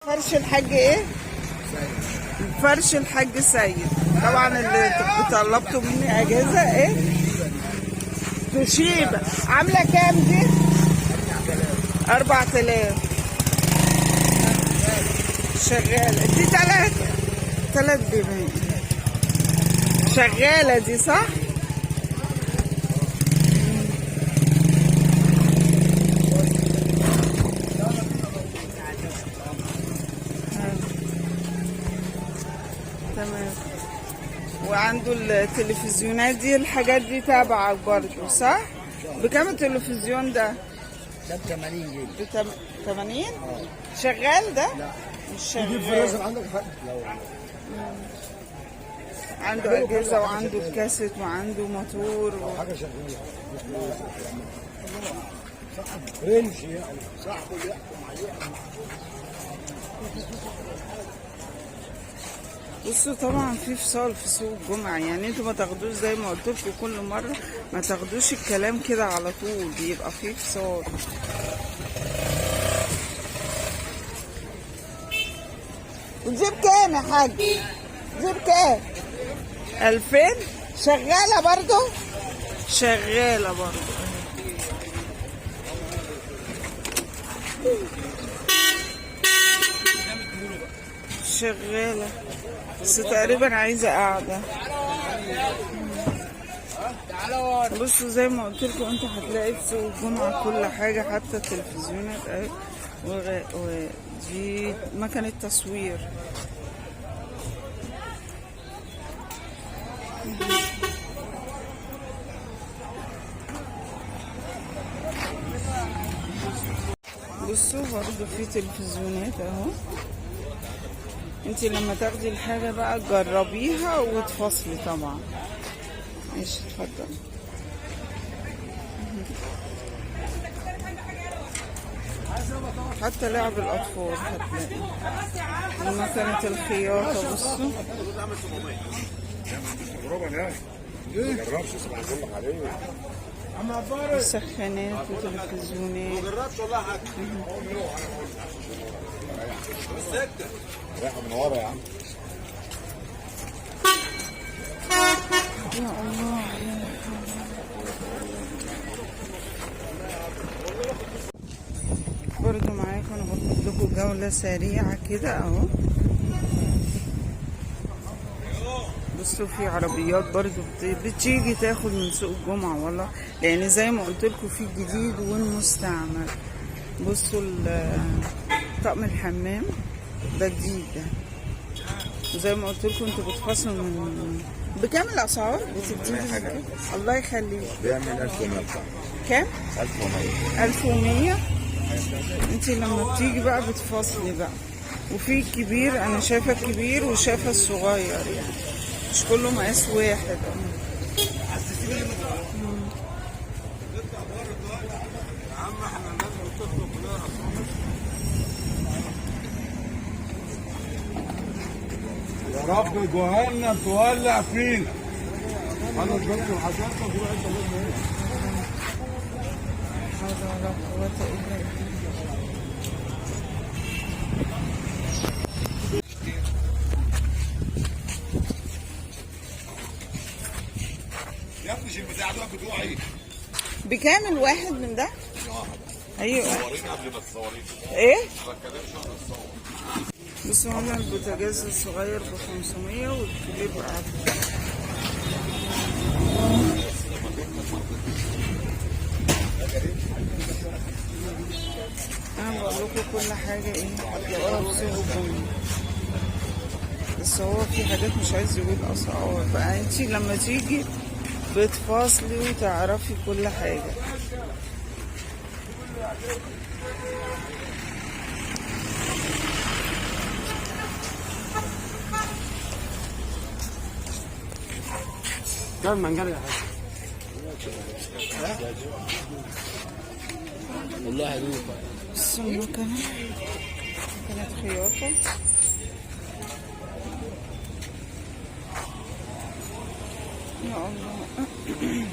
فرش الحاج ايه؟ فرش الحاج سيد. طبعا اللي طلبته مني اجهزة ايه؟ توشيبا. عامله كام دي؟ 4000. شغالة دي؟ 3 بيبان. شغالة دي صح؟ تمام. وعنده التلفزيونات دي، الحاجات دي تابعك برضه صح؟ بكام التلفزيون ده؟ ده ب 80 جنيه. ب 80؟ شغال ده؟ لا. مش تجيب شغال. فريزر عندك حق لو عنده أجهزة وعنده كاسيت وعنده موتور حاجة شغالة رنج يعني صاحبه اللي يحكم عليه. بصوا طبعا في فصال في سوق الجمعة، يعني انتوا ما تاخدوش زي ما قلت لكم كل مرة، ما تاخدوش الكلام كده على طول، بيبقى في فصال. ودي بكام يا حاج؟ دي بكام؟ 2000. شغالة برضو؟ شغالة برضو. شغالة بس تقريبا عايزة قاعدة. بصوا زي ما قلت لكم انتوا هتلاقي في سوق الجمعة كل حاجة، حتى التلفزيونات اهي، ودي مكنة تصوير. بصوا برضو في تلفزيونات اهو. انت لما تاخدي الحاجة بقى جربيها وتفصلي طبعا. ماشي اتفضل. حتى لعب الأطفال هتلاقي، ومكنة الخياطة. بصوا سخانات وتلفزيونات. رايحة من ورا يا عم. يا الله. برضو معاكم انا باخد لكم جولة سريعة كده اهو. بصوا في عربيات برضو بتيجي تاخد من سوق الجمعة والله، لان زي ما قلت لكم في الجديد والمستعمل. بصوا طقم الحمام ده جديد ده، وزي ما قلت لكم انتوا بتفصلوا من بكام الاسعار بتبتدي؟ الله يخليك. بيعمل 1100. كام؟ 1100. 1100. انت لما بتيجي بقى بتفصلي بقى. وفي الكبير، انا شايفه الكبير وشايفه الصغير، يعني مش كله مقاس واحد. يا رب جهنم تولع فينا. انا شفت الحاجات دي. حول ولا قوة إلا بالله. يا ابني البتاع ده بتوعي. بكام الواحد من ده؟ ايوه. صوريني قبل ما تصوريني. ايه؟ ما بتكلمش وانا بتصور. بصوا هنا البوتاجاز الصغير ب500 والكبير ب1000. انا بقول لكم كل حاجة ايه هتلاقوها في سوق الجمعة، بس هو في حاجات مش عايز يقول اسعار، فانتي لما تيجي بتفاصلي وتعرفي كل حاجة. كم منجل يا حاج؟ والله حلو. بصوا المكنة، مكنة خياطة. يا الله.